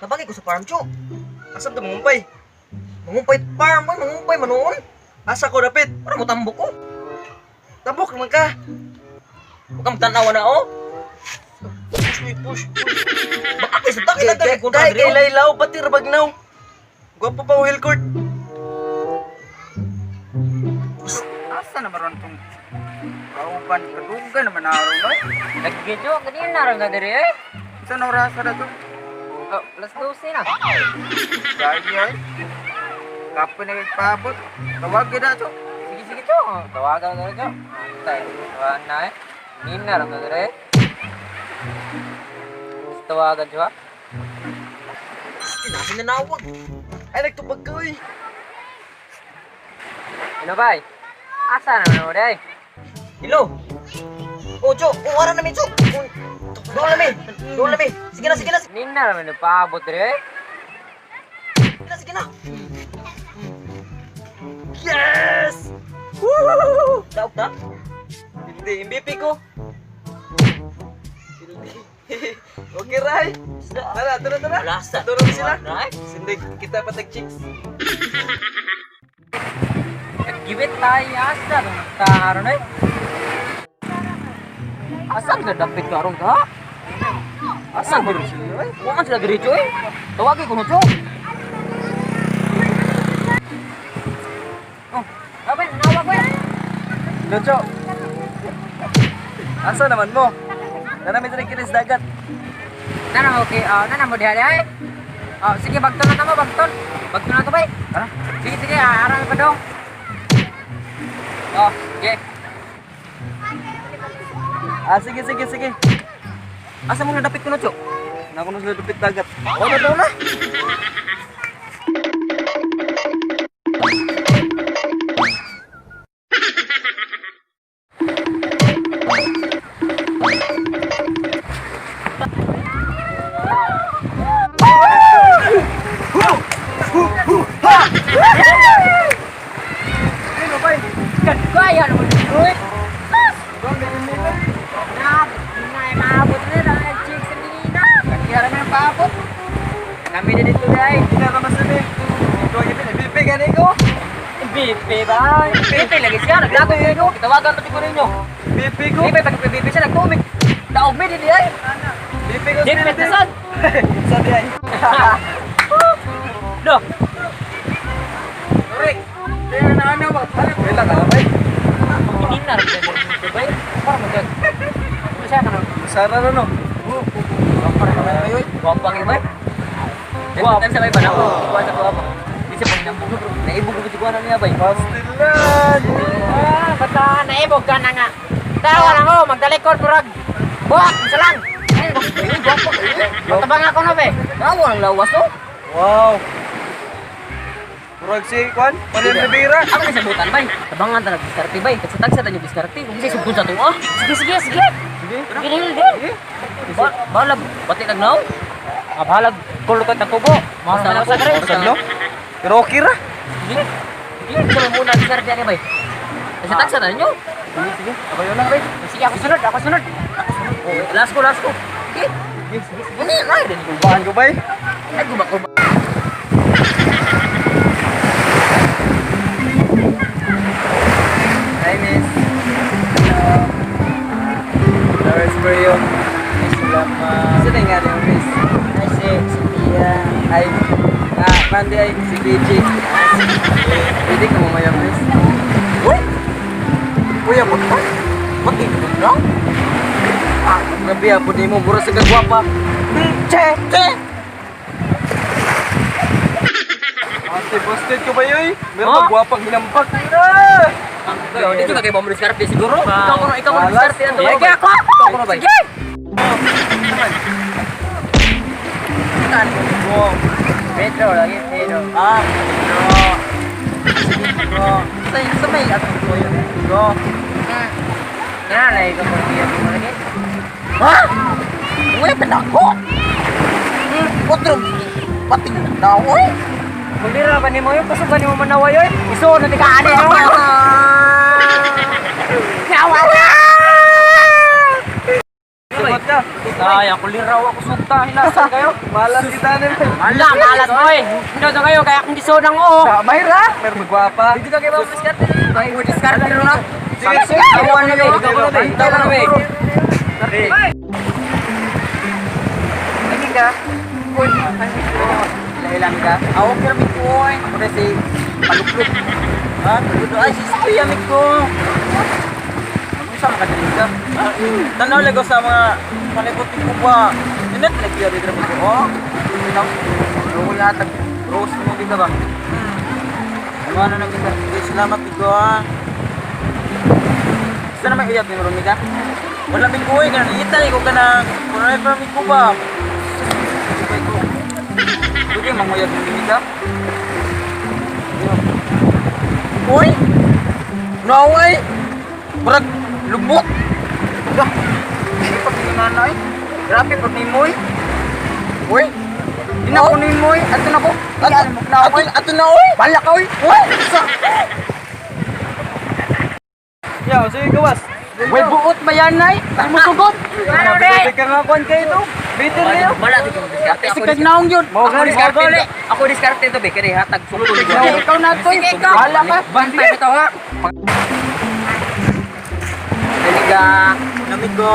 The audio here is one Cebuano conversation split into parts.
Nabagay ko sa farm, Cho. Asa ta mangumpay? Mangumpay farm, oy, mangumpay manoon. Asa ko dapit? Para mo tambok ko. Tabok man ka. Huwag kang tanawa na, oh. Push me, push. Baka kay sa takit na Kay kay kontra kay diri. Laylaw pati rabagnaw. Gwapo pa wheel court. Asa naman ron tong kauban kaduga naman araw no? Nagkidyo, ganyan na rin na diri eh. Sa oras na to? Oh, alas 12 na. Gaya eh. Kapoy na paabot. Tawag na to. Sige, sige, Cho. Tawagan na rin, Cho. Antay, tawagan na eh. Nin na rin na diri. Tawagan, Cho, ha? Nasa nanawag. Ay nagtupag ka oy. Ano ba eh? Asa na naman eh? Hello. Oh, Cho, oh, ara na mi, Cho. Oh, doon na mi. Doon na mi. Sige na, sige na, sige Nin na naman paabot diri eh. na, sige na. Yes! Woo! Daog ta? Hindi MVP ko. Hindi. Okay ray. Tara, tara, tara. Wala sa. Tara na sila. Wala, eh. Sindig kita patag chicks. Nag-give tayo asa nung karon eh. Asa ka dapit karon ka? Asa ba sila? Eh? Wa man sila diri, Cho, eh. Tawagi ko no, Cho. Oh, abay, nawag ko eh. Locho. Asa naman mo? Nanami diri kinis dagat. Nana okay, ah, nana mo diha diha eh. Oh, sige, bagton na tamo, bagton. Bagton na to bay. Tara. Sige, sige, ah, arang pa dong. Oh, sige. Ah, sige, sige, sige. Asa mo nadapit ko no, Cho? Nako na sila dapit dagat. Oh, na daw na. Kaya naman dito eh. Na, na, maabot na na, chicks sa nina. Kaya naman ang paabot. Kami na dito dai. Hindi na masabi. Ito ang ipin. MVP gani ko. BP ba? BP lagi siya, naglago ko. Tawagan pa ko ninyo. MVP ko. BP pag BP siya nagtumig. Daog mi dili ay. MVP ko. BP tasan. Sa di ay. Do. Rick, kaya na ano ba? Wait lang ka bay. Hindi na rin dito, bay. Para mo dyan. Siya ka na. Sara na no. Guwapang yun, bay. Guwapang sa bay ba na? Guwapang sa guwapang. Di siya pang bro. Naibog ko na niya, bay. Pastilan. Ah, bata, naibog ka na nga. Tawa lang ko, magdalikod, murag. Buwak, isa lang. Matabang ako na, be. Tawa ang lawas, no? Wow. Murag si Kwan, Manuel Rivera. Ako na sabutan, bay. Tabangan talaga diskarte, bay. Tagsa-tagsa tayo diskarte. Kung siya sugod sa tuwa. Sige, sige, sige. Sige. Sige, sige. Balag, pati nagnaw. Ah, bahalag, kulukot ng kubo. Basta Mga ako, sa dre. basta No? Pero okay ra. Sige. Sige, ikaw muna diskarte niya, bay. Tagsa-tagsa na ninyo. Sige, sige. Ako yun lang, bay. Sige, ako sunod, ako sunod. Oh, last ko, last ko. Sige. Sige, sige. Ano yan, ay? Kulbaan ko, bay. Ay, gumakulba. Hi, miss. Hello. Flowers for you. Salamat. Sino yung nga niyo, miss? Ay, si Pia. Ay, ah, Mandy ay si PG. Pwede ka mamaya, miss. Uy! Kuya, ba't ka? Ba't di ka na? Ah, grabe ah, pwede mo. Mura sa kagwapa. Che! Che! Ate, busted ko ba yun? Meron Huh? pa gwapang hinampak. Ah! Ay, dito ka kay Bomber Diskarte siguro. Ikaw ko Alas. diskarte ang Sige, ako. Ikaw ko na ba? Sige. Wow. Pedro, lagi, Pedro. Ah, bro. Bro. Sa may atong kuya. Bro. Nga, lagi ko po Pia mo lagi. Ha? Wala pa nako. Otro pating na oy. Kung di ra ba nimo yun, kusog ba nimo manaway yun? Iso na ti ka ani. Yawa! Sugot ka. Ay, ako liraw ako sugta. Hilasan kayo. Malas kita ni. Wala, malas mo eh. Hindi to kayo, kaya akong gisunang oo. Sa mahira, meron magwapa. Dito ka kayo diskarte. Ay, mo diskarte na. Sige, sige. Tawa na be. Tawa na be. Lagi ka. Uy, ilang ka. Ako kira mi ko ay. Ako na si Palukluk. Ha? Ay, si Sophia mi ko. Ano sa mga kadilig ka? Tanaw lago sa mga palibot ni Kuba. Inat lagi ari dira ko. Oh. Ikaw, wala tag rose mo kita ba? Ano ano na kita? Sige, salamat ko ha. Saan naman uyab ni Romika? Wala mi ko ay kanang itay ko kanang forever mi ko ba. Sabay ko. Pwede manguyab ni Romika? Uy! Naway! Murag lubot. Dah. Hindi pag ni nanay. Grabe pag ni Moy. Uy! Di na ko ni Moy. Ato na ko. Ato, ato, ato na oy! Bala ka oy. Uy! Sa Yo, sige gawas. Way buot ba yan nay? Sumusugot. Ano Grabe ka nga kuan kayo to. Bitin niyo. Wala to yung diskarte. Kasi kag naong yun. Mao Ako gani, mao diskarte. gani. Ako diskarte to be kay hatag sugtol. Ikaw, ikaw na to. Sige, ikaw. Bala ka. Bantay bitaw ha. Daliga. Lamig ko.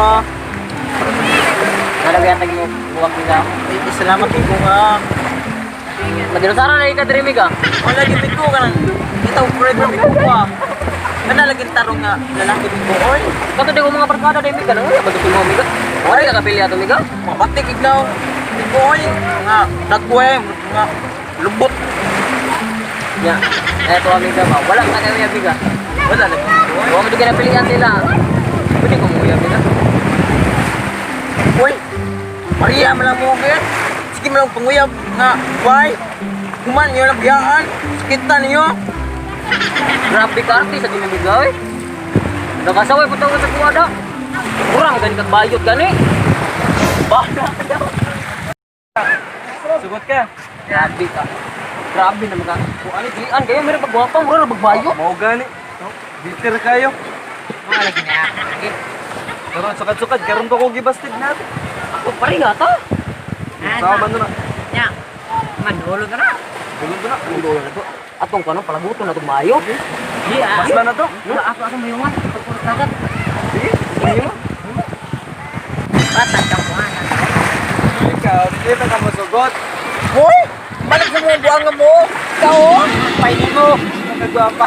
Talaga tag mo buwak nila. Ay, salamat ko ha. Madirosara na ka diri miga. Wala gyud mi ko kanang itaw forever mi ko ba. Kana lagi tarong nga lalaki mi ko oy. Kato di ko mga barkada di miga nang bago mo miga. Wala ka kapili ato miga. Mabatik ignaw. Mi ko oy nga dagwe nga lubot. Ya. Eto amiga ba. Wala ka kayo miga. Wala lagi mi ko oy. Wa mo di ka napilian nila. Pwede ko mo miga. Uy. Maria man lang mo kaya. Sige man lang panguyab nga why? Human niyo lang biyaan. Sakita niyo. Grabe ka arte sa dinamiga oy. Nakasaway putang sa kuwada. Kurang gani kag bayot gani. Ba. Sugot ka. Grabe ka. Grabe naman ka. Kung ano dilian kayo meron pagwapa mura na bagbayot. Mao gani. Bitter kayo. Mga lagi na. Okay. Karon sukad-sukad karon ko ko gibastig natin. Ako pa rin ata. Sama man na. Nya. Mandulo na na. Bulon to na. Mandulo na to. Atong kano palaguton na itong mayo. Di ah. Basta na to. No, ako ako mayungan. Pagpuros dagat. Sige, sige mo. Bata kang kuhanan. Ikaw, hindi pa ka mosugot. Hoy! Balik sa mga buwanga mo. Kao. Painin mo. Nagwapa.